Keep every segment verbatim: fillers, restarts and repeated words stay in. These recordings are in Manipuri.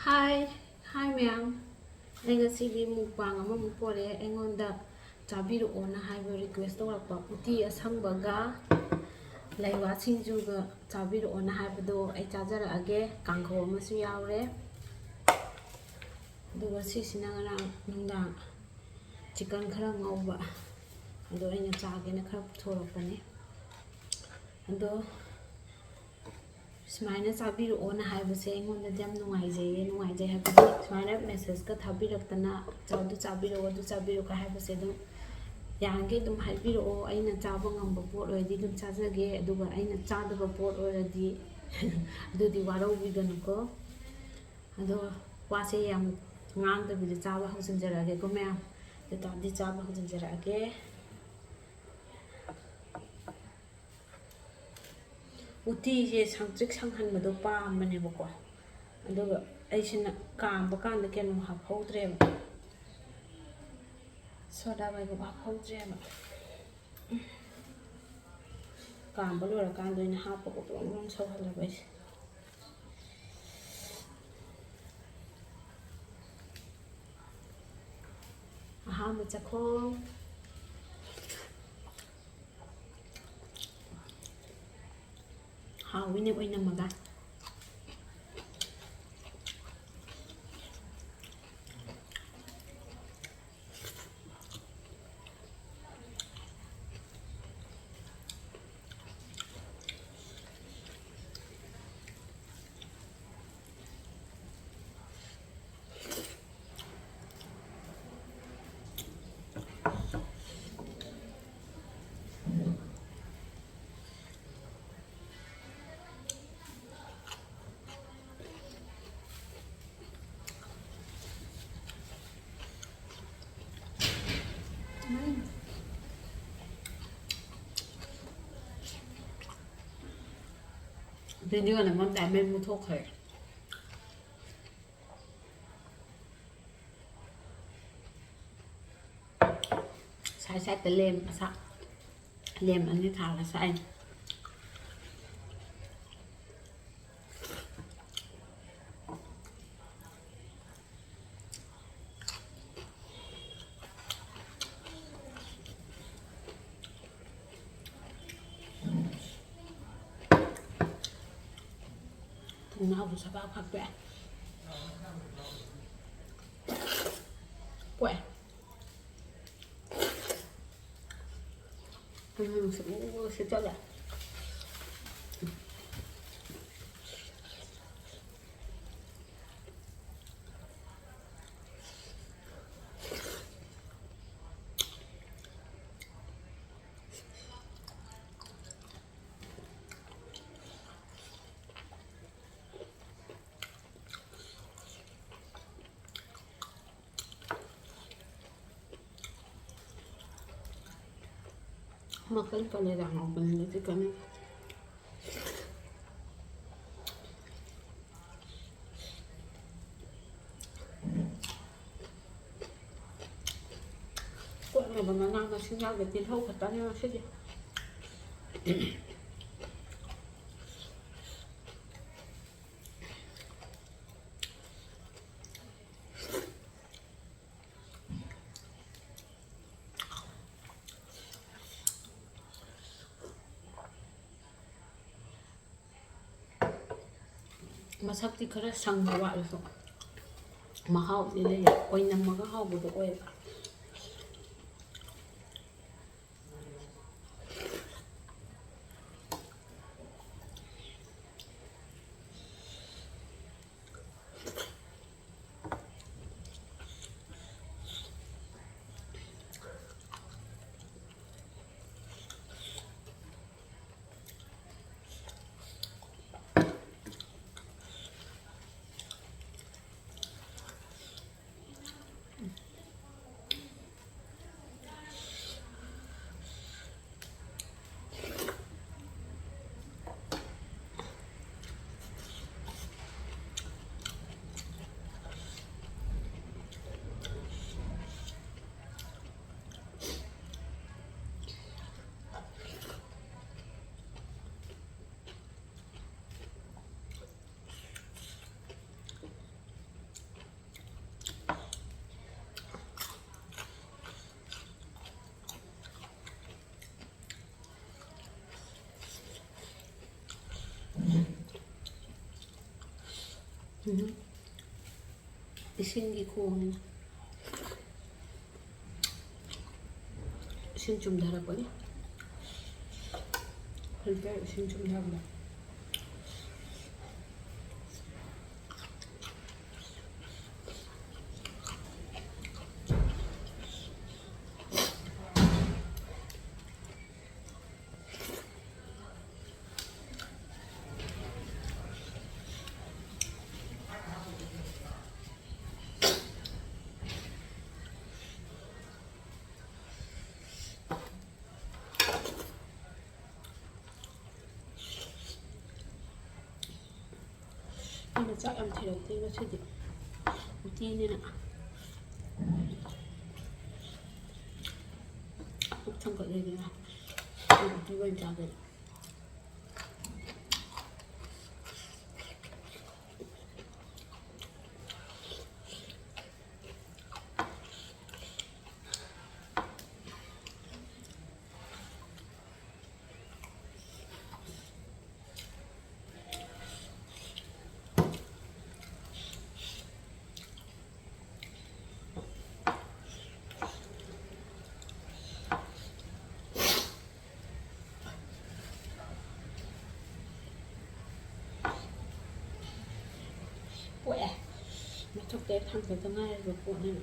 ꯍꯥꯏ, ꯍꯥꯏ ꯃꯌꯥꯝ꯫ ꯑꯩ ꯉꯁꯤꯗꯤ mukbang ꯑꯃꯃꯨꯛ ꯄꯣꯔꯛꯑꯦ꯫ ꯑꯩꯉꯣꯟꯗ ꯆꯥꯕꯤꯔꯛꯑꯣꯅ ꯍꯥꯏꯕ request ꯇꯧꯔꯛꯄ ꯎꯇꯤ ꯑꯁꯪꯕꯒ ꯂꯩꯋꯥ ꯁꯤꯡꯖꯨꯒ ꯆꯥꯕꯤꯔꯛꯑꯣꯅ ꯍꯥꯏꯕꯗꯣ ꯑꯩ ꯆꯥꯖꯔꯛꯑꯒꯦ꯫ ꯀꯥꯡꯍꯧ ꯑꯃꯁꯨ ꯌꯥꯎꯔꯦ꯫ ꯑꯗꯨꯒ ꯁꯤꯁꯤꯅ ꯉꯔꯥꯡ ꯅꯨꯡꯗꯥꯡ chicken ꯈꯔ ꯉꯧꯕ, ꯑꯗꯣ ꯑꯩꯅ ꯆꯥꯒꯦꯅ ꯈꯔ ꯄꯨꯊꯣꯔꯛꯄꯅꯦ꯫ ꯑꯗꯣ ꯁꯨꯃꯥꯏꯅ ꯆꯥꯕꯤꯔꯛꯑꯣꯅ ꯍꯥꯏꯕꯁꯦ ꯑꯩꯉꯣꯟꯗꯗꯤ ꯌꯥꯝ ꯅꯨꯡꯉꯥꯏꯖꯩꯌꯦ꯫ ꯅꯨꯡꯉꯥꯏꯖꯩ ꯍꯥꯏꯕꯗꯤ ꯁꯨꯃꯥꯏꯅ message ꯀ ꯊꯥꯕꯤꯔꯛꯇꯅ "ꯑꯗꯨ ꯆꯥꯕꯤꯔꯛꯑꯣ, ꯑꯗꯨ ꯆꯥꯕꯤꯔꯛꯑꯣ" ꯍꯥꯏꯕꯁꯦ ꯑꯗꯨꯝ ꯌꯥꯔꯤꯈꯩ ꯑꯗꯨꯝ ꯍꯥꯏꯕꯤꯔꯛꯑꯣ꯫ ꯑꯩꯅ ꯆꯥꯕ ꯉꯝꯕ ꯄꯣꯠ ꯑꯣꯏꯔꯗꯤ ꯑꯗꯨꯝ ꯆꯥꯖꯒꯦ, ꯑꯗꯨꯒ ꯑꯩꯅ ꯆꯥꯗꯕ ꯄꯣꯠ ꯑꯣꯏꯔꯗꯤ ꯑꯗꯨꯗꯤ ꯋꯥꯔꯧꯕꯤꯒꯅꯨꯀꯣ꯫ ꯑꯗꯣ ꯋꯥꯁꯦ ꯌꯥꯝ ꯉꯥꯡꯗꯕꯤꯗ ꯆꯥꯕ ꯍꯧꯖꯤꯟꯖꯔꯛꯑꯒꯦꯀꯣ ꯃꯌꯥꯝ꯫ ꯑꯗꯨ ꯇꯥꯔꯗꯤ ꯆꯥꯕ ꯍꯧꯖꯤꯟꯖꯔꯛꯑꯒꯦ꯫ ꯎꯇꯤꯁꯦ ꯁꯪꯇ꯭ꯔꯤꯛ ꯁꯪꯍꯟꯕꯗꯣ ꯄꯥꯝꯕꯅꯦꯕꯀꯣ, ꯑꯗꯨꯒ ꯑꯩꯁꯤꯅ ꯀꯥꯝꯕ ꯀꯥꯟꯗ ꯀꯩꯅꯣ ꯍꯥꯞꯍꯧꯗ꯭ꯔꯦꯕ, soda ꯕꯥꯏꯒꯞ ꯍꯥꯞꯍꯧꯗ꯭ꯔꯦꯕ꯫ ꯀꯥꯝꯕ ꯂꯣꯏꯔꯀꯥꯟꯗ ꯑꯣꯏꯅ ꯍꯥꯞꯄꯒ ꯕ꯭ꯔꯣꯡ ꯕ꯭ꯔꯣꯡ ꯁꯧꯍꯜꯂꯕ ꯑꯩꯁꯦ꯫ ꯑꯍꯥꯟꯕ ꯆꯥꯛꯈꯣꯝ꯫ ꯍꯥꯎꯋꯤꯅꯦ ꯑꯣꯏꯅꯝꯃꯒ꯫ ꯚꯤꯗꯤꯑꯣ ꯅꯝꯃꯝꯗꯥꯏ ꯃꯩ ꯃꯨꯠꯊꯣꯛꯈ꯭ꯔꯦ꯫ ꯁꯥꯏ ꯁꯥꯏꯗ ꯂꯦꯝ ꯑꯁꯥ-, ꯂꯦꯝ ꯑꯅꯤ ꯊꯥꯜꯂ ꯁꯥꯏ꯫ ꯅꯥꯎꯁꯨ ꯁꯕꯥꯛ ꯐꯥꯛꯇꯣꯛꯑꯦ꯫ ꯄꯣꯛꯑꯦ꯫ ꯎꯝ, ꯁꯤ ꯎ ꯁꯤ ꯆꯠꯂꯦ꯫ ꯃꯈꯜ ꯀꯂꯦꯖꯥ ꯉꯧꯕꯅꯤꯅ ꯆꯤꯛꯀꯟ꯫ ꯀꯣꯠꯅꯕ ꯃꯅꯥ ꯃꯁꯤꯡ ꯌꯥꯎꯗꯦ, ꯇꯤꯜꯍꯧ ꯈꯛꯇꯅꯦ ꯉꯁꯤꯗꯤ꯫ ꯃꯁꯛꯇꯤ ꯈꯔ ꯁꯪꯕ ꯋꯥꯠꯂꯁꯨ ꯃꯍꯥꯎꯗꯤ ꯂꯩ꯫ ꯑꯣꯏꯅꯝꯃꯒ ꯍꯥꯎꯕꯗꯣ ꯑꯣꯏꯌꯦꯕ꯫ ꯎꯝ꯫ ꯏꯁꯤꯡꯒꯤ ꯈꯣꯡꯅꯤꯅ꯫ ꯏꯁꯤꯡ ꯆꯨꯝꯊꯔꯛꯄꯅꯤ꯫ ꯐꯤꯜꯇꯔ ꯏꯁꯤꯡ ꯆꯨꯝꯊꯕꯗꯣ꯫ ꯑꯩꯅ ꯆꯥꯛ ꯌꯥꯝ ꯊꯤꯔꯛꯇꯦ ꯉꯁꯤꯗꯤ꯫ ꯎꯇꯤꯅꯤꯅ꯫ ꯄꯨꯛ ꯊꯟꯒꯠꯂꯦꯗꯅ꯫ ꯎꯇꯤ ꯑꯣꯏꯅ ꯆꯥꯒꯦ꯫ ꯄꯣꯛꯑꯦ꯫ ꯃꯊꯛꯇ ꯊꯥꯡꯒꯠꯇ ꯉꯥꯏꯔꯤꯕ ꯄꯣꯠꯅꯤꯅ꯫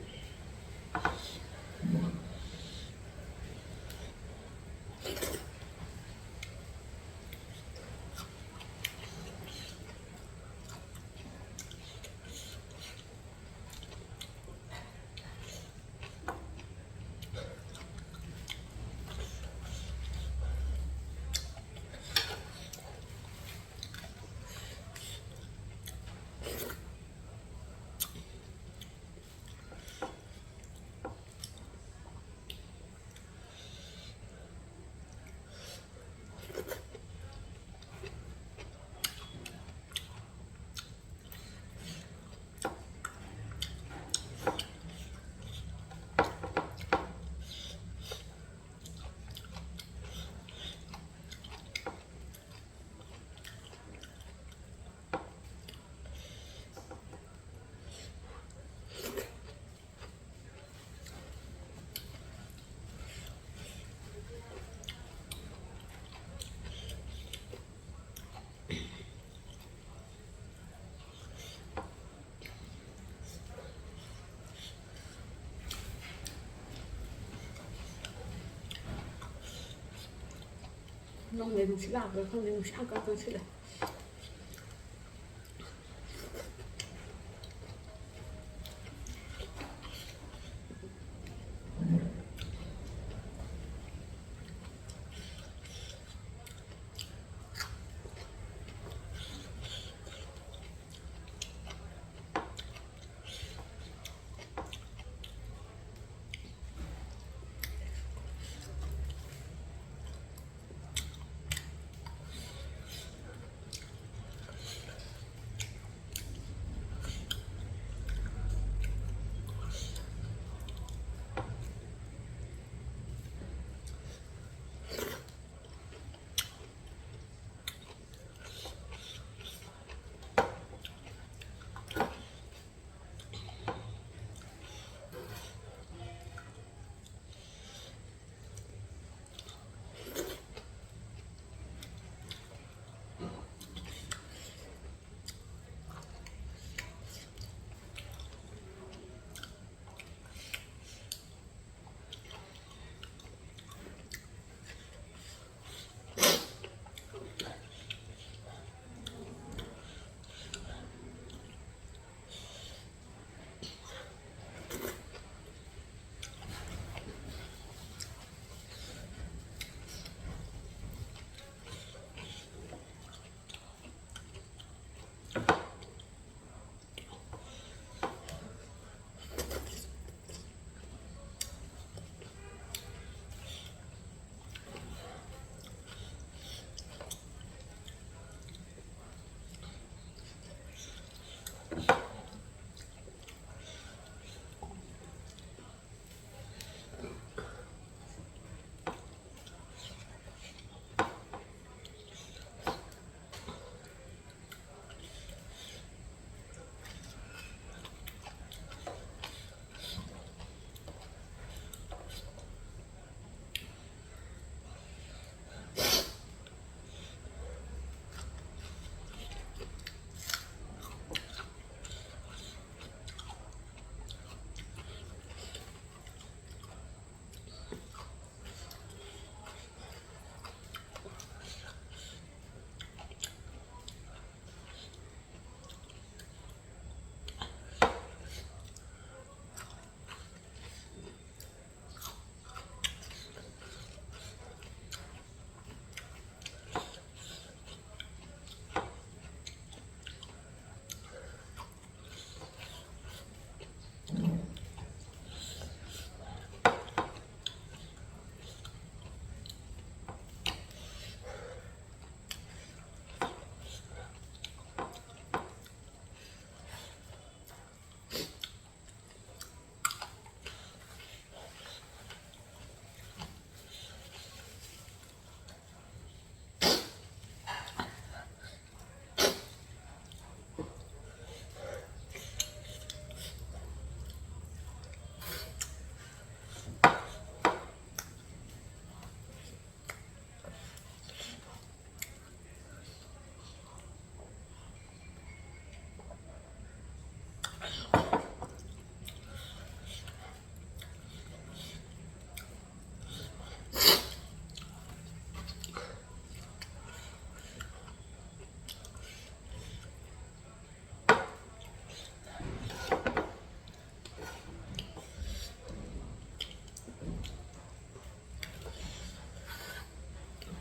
ꯅꯣꯡꯂꯩ ꯅꯨꯡꯁꯤꯠ ꯂꯥꯛꯄ꯭ꯔꯥ ꯈꯪꯗꯦ, ꯅꯨꯡꯁꯤꯠ ꯌꯥꯝ ꯀꯟꯅ ꯀꯟꯅ ꯁꯤꯠꯂꯦ꯫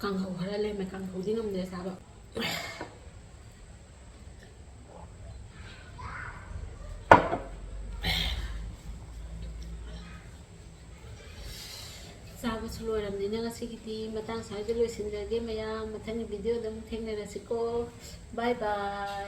ꯀꯥꯡꯍꯧ ꯈꯔ ꯂꯩꯔꯝꯃꯦ, ꯀꯥꯡꯍꯧꯗꯤ ꯉꯝꯗ꯭ꯔꯦ ꯆꯥꯕ꯫ ꯆꯥꯕꯁꯨ ꯂꯣꯏꯔꯕꯅꯤꯅ ꯉꯁꯤꯒꯤꯗꯤ ꯃꯇꯥꯡ ꯁ꯭ꯋꯥꯏꯗ ꯂꯣꯏꯁꯤꯟꯖꯔꯒꯦ ꯃꯌꯥꯝ꯫ ꯃꯊꯪꯒꯤ ꯚꯤꯗꯤꯑꯣꯗ ꯑꯃꯨꯛ ꯊꯦꯡꯅꯔꯁꯤꯀꯣ꯫ ꯕꯥꯏ ꯕꯥꯏ꯫